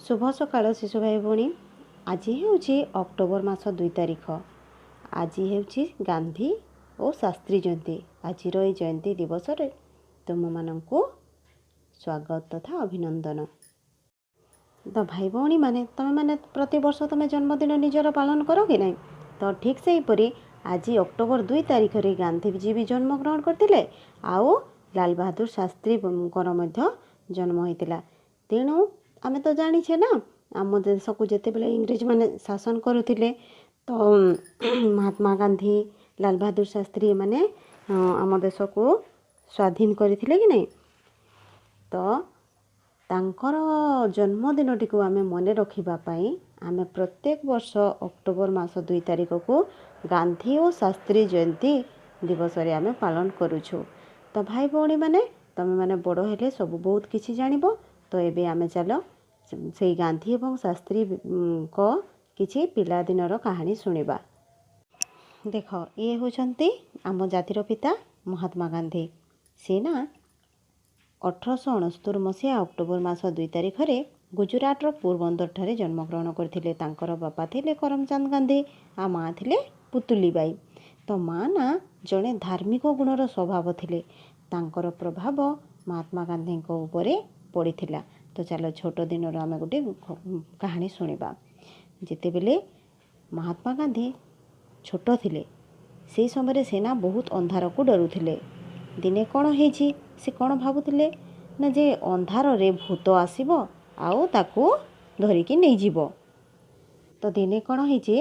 ଶୁଭ ସକାଳ ଶିଶୁ ଭାଇ ଭଉଣୀ। ଆଜି ହେଉଛି ଅକ୍ଟୋବର ମାସ 2 ତାରିଖ। ଆଜି ହେଉଛି ଗାନ୍ଧୀ ଓ ଶାସ୍ତ୍ରୀ ଜୟନ୍ତୀ। ଆଜିର ଏହି ଜୟନ୍ତୀ ଦିବସରେ ତୁମମାନଙ୍କୁ ସ୍ୱାଗତ ତଥା ଅଭିନନ୍ଦନ। ତ ଭାଇ ଭଉଣୀମାନେ, ତୁମେମାନେ ପ୍ରତିବର୍ଷ ତୁମେ ଜନ୍ମଦିନ ନିଜର ପାଳନ କର କି ନାହିଁ? ତ ଠିକ୍ ସେହିପରି ଆଜି ଅକ୍ଟୋବର 2 ତାରିଖରେ ଗାନ୍ଧୀଜୀ ବି ଜନ୍ମଗ୍ରହଣ କରିଥିଲେ ଆଉ ଲାଲ ବାହାଦୁର ଶାସ୍ତ୍ରୀଙ୍କର ମଧ୍ୟ ଜନ୍ମ ହୋଇଥିଲା। ତେଣୁ ଆମେ ତ ଜାଣିଛେ ନା, ଆମ ଦେଶକୁ ଯେତେବେଳେ ଇଂରେଜମାନେ ଶାସନ କରୁଥିଲେ, ତ ମହାତ୍ମା ଗାନ୍ଧୀ, ଲାଲ ବାହାଦୁର ଶାସ୍ତ୍ରୀ ଏମାନେ ଆମ ଦେଶକୁ ସ୍ୱାଧୀନ କରିଥିଲେ କି ନାହିଁ? ତ ତାଙ୍କର ଜନ୍ମଦିନଟିକୁ ଆମେ ମନେ ରଖିବା ପାଇଁ ଆମେ ପ୍ରତ୍ୟେକ ବର୍ଷ ଅକ୍ଟୋବର ମାସ 2 ତାରିଖକୁ ଗାନ୍ଧୀ ଓ ଶାସ୍ତ୍ରୀ ଜୟନ୍ତୀ ଦିବସରେ ଆମେ ପାଳନ କରୁଛୁ। ତ ଭାଇ ଭଉଣୀମାନେ, ତୁମେମାନେ ବଡ଼ ହେଲେ ସବୁ ବହୁତ କିଛି ଜାଣିବ। ତ ଏବେ ଆମେ ଚାଲ ସେଇ ଗାନ୍ଧୀ ଏବଂ ଶାସ୍ତ୍ରୀଙ୍କ କିଛି ପିଲାଦିନର କାହାଣୀ ଶୁଣିବା। ଦେଖ, ଇଏ ହେଉଛନ୍ତି ଆମ ଜାତିର ପିତା ମହାତ୍ମା ଗାନ୍ଧୀ। ସେ ନା 1869 ମସିହା ଅକ୍ଟୋବର ମାସ 2 ତାରିଖରେ ଗୁଜୁରାଟର ପୋରବନ୍ଦରଠାରେ ଜନ୍ମଗ୍ରହଣ କରିଥିଲେ। ତାଙ୍କର ବାପା ଥିଲେ କରମଚାନ୍ଦ ଗାନ୍ଧୀ ଆଉ ମା' ଥିଲେ ପୁତୁଲିବାଇ। ତ ମା' ନା ଜଣେ ଧାର୍ମିକ ଗୁଣର ସ୍ୱଭାବ ଥିଲେ। ତାଙ୍କର ପ୍ରଭାବ ମହାତ୍ମା ଗାନ୍ଧୀଙ୍କ ଉପରେ ପଡ଼ିଥିଲା। ତ ଚାଲ ଛୋଟ ଦିନର ଆମେ ଗୋଟେ କାହାଣୀ ଶୁଣିବା। ଯେତେବେଳେ ମହାତ୍ମା ଗାନ୍ଧୀ ଛୋଟ ଥିଲେ, ସେଇ ସମୟରେ ସେ ନା ବହୁତ ଅନ୍ଧାରକୁ ଡରୁଥିଲେ। ଦିନେ କ'ଣ ହେଇଛି, ସେ କ'ଣ ଭାବୁଥିଲେ ନା ଯେ ଅନ୍ଧାରରେ ଭୂତ ଆସିବ ଆଉ ତାକୁ ଧରିକି ନେଇଯିବ। ତ ଦିନେ କ'ଣ ହେଇଛି,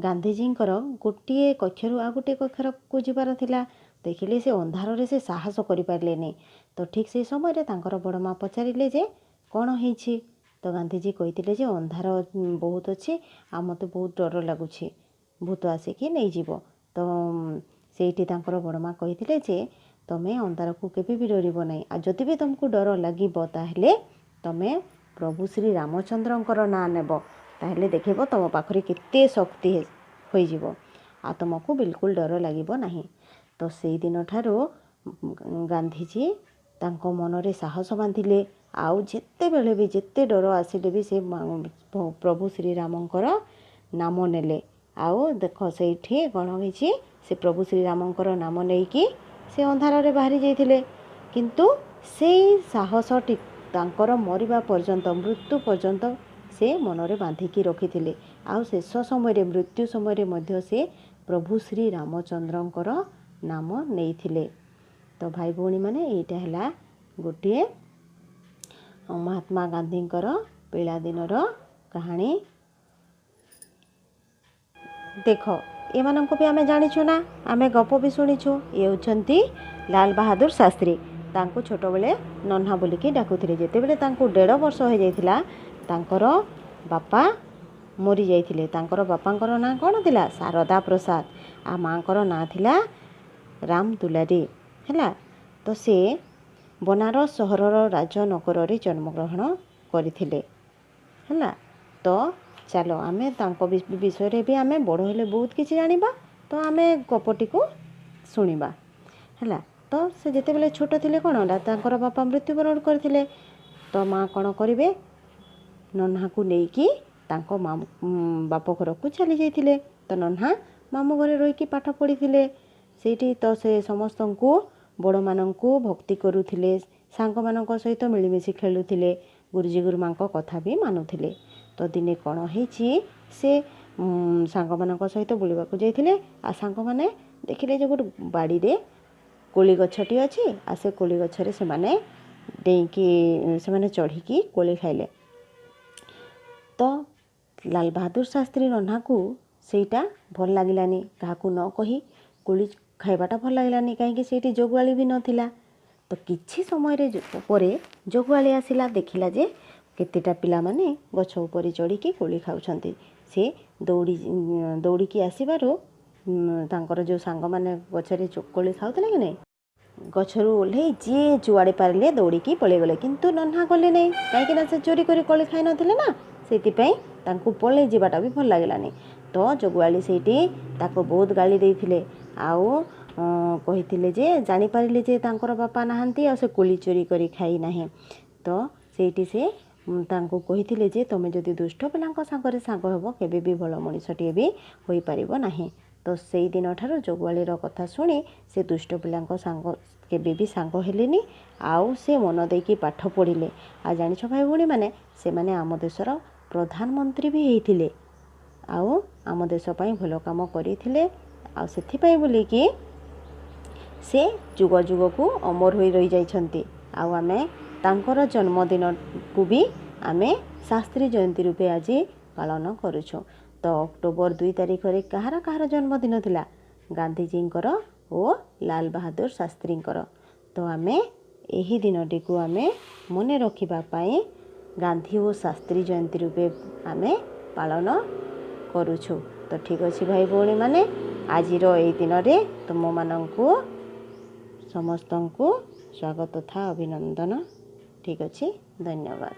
ଗାନ୍ଧିଜୀଙ୍କର ଗୋଟିଏ କକ୍ଷରୁ ଆଉ ଗୋଟିଏ କକ୍ଷକୁ ଯିବାର ଥିଲା। ଦେଖିଲେ ସେ ଅନ୍ଧାରରେ ସେ ସାହସ କରିପାରିଲେନି। ତ ଠିକ୍ ସେଇ ସମୟରେ ତାଙ୍କର ବଡ଼ ମା ପଚାରିଲେ ଯେ କ'ଣ ହେଇଛି? ତ ଗାନ୍ଧିଜୀ କହିଥିଲେ ଯେ ଅନ୍ଧାର ବହୁତ ଅଛି ଆଉ ମୋତେ ବହୁତ ଡର ଲାଗୁଛି, ଭୂତ ଆସିକି ନେଇଯିବ। ତ ସେଇଠି ତାଙ୍କର ବଡ଼ ମା କହିଥିଲେ ଯେ ତମେ ଅନ୍ଧାରକୁ କେବେ ବି ଡରିବ ନାହିଁ, ଆଉ ଯଦି ବି ତୁମକୁ ଡର ଲାଗିବ ତାହେଲେ ତମେ ପ୍ରଭୁ ଶ୍ରୀ ରାମଚନ୍ଦ୍ରଙ୍କର ନାଁ ନେବ, ତାହେଲେ ଦେଖିବ ତୁମ ପାଖରେ କେତେ ଶକ୍ତି ହୋଇଯିବ ଆଉ ତୁମକୁ ବିଲକୁଲ ଡର ଲାଗିବ ନାହିଁ। ତ ସେଇଦିନଠାରୁ ଗାନ୍ଧିଜୀ ତାଙ୍କ ମନରେ ସାହସ ବାନ୍ଧିଲେ ଆଉ ଯେତେବେଳେ ବି ଯେତେ ଡର ଆସିଲେ ବି ସେ ପ୍ରଭୁ ଶ୍ରୀରାମଙ୍କର ନାମ ନେଲେ। ଆଉ ଦେଖ ସେଇଠି କ'ଣ ହେଇଛି, ସେ ପ୍ରଭୁ ଶ୍ରୀରାମଙ୍କର ନାମ ନେଇକି ସେ ଅନ୍ଧାରରେ ବାହାରି ଯାଇଥିଲେ। କିନ୍ତୁ ସେଇ ସାହସଟି ତାଙ୍କର ମରିବା ପର୍ଯ୍ୟନ୍ତ, ମୃତ୍ୟୁ ପର୍ଯ୍ୟନ୍ତ ସେ ମନରେ ବାନ୍ଧିକି ରଖିଥିଲେ। ଆଉ ଶେଷ ସମୟରେ, ମୃତ୍ୟୁ ସମୟରେ ମଧ୍ୟ ସେ ପ୍ରଭୁ ଶ୍ରୀ ରାମଚନ୍ଦ୍ରଙ୍କର ନାମ ନେଇଥିଲେ। ତ ଭାଇ ଭଉଣୀମାନେ, ଏଇଟା ହେଲା ଗୋଟିଏ ମହାତ୍ମା ଗାନ୍ଧୀଙ୍କର ପିଲାଦିନର କାହାଣୀ। ଦେଖ, ଏମାନଙ୍କୁ ବି ଆମେ ଜାଣିଛୁ ନା, ଆମେ ଗପ ବି ଶୁଣିଛୁ। ଇଏ ହେଉଛନ୍ତି ଲାଲ ବାହାଦୁର ଶାସ୍ତ୍ରୀ। ତାଙ୍କୁ ଛୋଟବେଳେ ନହ୍ନା ବୋଲିକି ଡାକୁଥିଲେ। ଯେତେବେଳେ ତାଙ୍କୁ 1.5 ବର୍ଷ ହୋଇଯାଇଥିଲା, ତାଙ୍କର ବାପା ମରିଯାଇଥିଲେ। ତାଙ୍କର ବାପାଙ୍କର ନାଁ କ'ଣ ଥିଲା? ଶାରଦା ପ୍ରସାଦ। ଆଉ ମାଆଙ୍କର ନାଁ ଥିଲା ରାମ ଦୁଲାରୀ। ହେଲା, ତ ସେ ବନାରସ ସହରର ରାଜନଗରରେ ଜନ୍ମଗ୍ରହଣ କରିଥିଲେ। ହେଲା, ତ ଚାଲ ଆମେ ତାଙ୍କ ବିଷୟରେ ବି ଆମେ ବଡ଼ ହେଲେ ବହୁତ କିଛି ଜାଣିବା। ତ ଆମେ ଗପଟିକୁ ଶୁଣିବା। ହେଲା, ତ ସେ ଯେତେବେଳେ ଛୋଟ ଥିଲେ କ'ଣ ହେଲା, ତାଙ୍କର ବାପା ମୃତ୍ୟୁବରଣ କରିଥିଲେ। ତ ମା' କ'ଣ କରିବେ, ନହ୍ନାକୁ ନେଇକି ତାଙ୍କ ବାପ ଘରକୁ ଚାଲି ଯାଇଥିଲେ। ତ ନହ୍ନା ମାମୁଁ ଘରେ ରହିକି ପାଠ ପଢ଼ିଥିଲେ ସେଇଠି। ତ ସେ ସମସ୍ତଙ୍କୁ, ବଡ଼ମାନଙ୍କୁ ଭକ୍ତି କରୁଥିଲେ, ସାଙ୍ଗମାନଙ୍କ ସହିତ ମିଳିମିଶି ଖେଳୁଥିଲେ, ଗୁରୁଜୀ ଗୁରୁମାଙ୍କ କଥା ବି ମାନୁଥିଲେ। ତ ଦିନେ କ'ଣ ହେଇଛି, ସେ ସାଙ୍ଗମାନଙ୍କ ସହିତ ବୁଲିବାକୁ ଯାଇଥିଲେ ଆଉ ସାଙ୍ଗମାନେ ଦେଖିଲେ ଯେ ଗୋଟେ ବାଡ଼ିରେ କୋଳି ଗଛଟି ଅଛି, ଆଉ ସେ କୋଳି ଗଛରେ ସେମାନେ ଡେଇଁକି, ସେମାନେ ଚଢ଼ିକି କୋଳି ଖାଇଲେ। ତ ଲାଲ ବାହାଦୁର ଶାସ୍ତ୍ରୀ ନହ୍ନାକୁ ସେଇଟା ଭଲ ଲାଗିଲାନି। କାହାକୁ ନ କହି କୋଳି ଖାଇବାଟା ଭଲ ଲାଗିଲାନି, କାହିଁକି ସେଇଠି ଜଗୁଆଳି ବି ନଥିଲା। ତ କିଛି ସମୟରେ ପରେ ଜଗୁଆଳି ଆସିଲା, ଦେଖିଲା ଯେ କେତେଟା ପିଲାମାନେ ଗଛ ଉପରେ ଚଢ଼ିକି କୋଳି ଖାଉଛନ୍ତି। ସେ ଦୌଡ଼ି ଦୌଡ଼ିକି ଆସିବାରୁ ତାଙ୍କର ଯେଉଁ ସାଙ୍ଗମାନେ ଗଛରେ କୋଳି ଖାଉଥିଲେ କି ନାହିଁ, ଗଛରୁ ଓହ୍ଲେଇ ଯିଏ ଯୁଆଡ଼େ ପାରିଲେ ଦୌଡ଼ିକି ପଳେଇଗଲେ। କିନ୍ତୁ ନହ୍ନା ଗଲେ ନାହିଁ, କାହିଁକିନା ସେ ଚୋରି କରି କୋଳି ଖାଇନଥିଲେ ନା, ସେଥିପାଇଁ ତାଙ୍କୁ ପଳେଇ ଯିବାଟା ବି ଭଲ ଲାଗିଲାନି। ତ ଜଗୁଆଳି ସେଇଠି ତାକୁ ବହୁତ ଗାଳି ଦେଇଥିଲେ ଆଉ କହିଥିଲେ ଯେ ଜାଣିପାରିଲେ ଯେ ତାଙ୍କର ବାପା ନାହାନ୍ତି ଆଉ ସେ କୋଳି ଚୋରି କରି ଖାଇ ନାହିଁ। ତ ସେଇଠି ସେ ତାଙ୍କୁ କହିଥିଲେ ଯେ ତୁମେ ଯଦି ଦୁଷ୍ଟ ପିଲାଙ୍କ ସାଙ୍ଗରେ ସାଙ୍ଗ ହେବ, କେବେ ବି ଭଲ ମଣିଷଟିଏ ବି ହୋଇପାରିବ ନାହିଁ। ତ ସେଇ ଦିନଠାରୁ ଜଗୁଆଳିର କଥା ଶୁଣି ସେ ଦୁଷ୍ଟ ପିଲାଙ୍କ ସାଙ୍ଗ କେବେ ବି ସାଙ୍ଗ ହେଲେନି, ଆଉ ସେ ମନ ଦେଇକି ପାଠ ପଢ଼ିଲେ। ଆଉ ଜାଣିଛ ଭାଇ ଭଉଣୀମାନେ, ସେମାନେ ଆମ ଦେଶର ପ୍ରଧାନମନ୍ତ୍ରୀ ବି ହେଇଥିଲେ ଆଉ ଆମ ଦେଶ ପାଇଁ ଭଲ କାମ କରିଥିଲେ। ଆଉ ସେଥିପାଇଁ ବୋଲିକି ସେ ଯୁଗ ଯୁଗକୁ ଅମର ହୋଇ ରହିଯାଇଛନ୍ତି। ଆଉ ଆମେ ତାଙ୍କର ଜନ୍ମଦିନକୁ ବି ଆମେ ଶାସ୍ତ୍ରୀ ଜୟନ୍ତୀ ରୂପେ ଆଜି ପାଳନ କରୁଛୁ। ତ ଅକ୍ଟୋବର 2 ତାରିଖରେ କାହାର କାହାର ଜନ୍ମଦିନ ଥିଲା? ଗାନ୍ଧିଜୀଙ୍କର ଓ ଲାଲ ବାହାଦୁର ଶାସ୍ତ୍ରୀଙ୍କର। ତ ଆମେ ଏହି ଦିନଟିକୁ ଆମେ ମନେ ରଖିବା ପାଇଁ ଗାନ୍ଧୀ ଓ ଶାସ୍ତ୍ରୀ ଜୟନ୍ତୀ ରୂପେ ଆମେ ପାଳନ କରୁଛୁ। ତ ଠିକ୍ ଅଛି ଭାଇ ଭଉଣୀମାନେ, ଆଜିର ଏଇ ଦିନରେ ତୁମମାନଙ୍କୁ ସମସ୍ତଙ୍କୁ ସ୍ୱାଗତ ତଥା ଅଭିନନ୍ଦନ। ଠିକ୍ ଅଛି, ଧନ୍ୟବାଦ।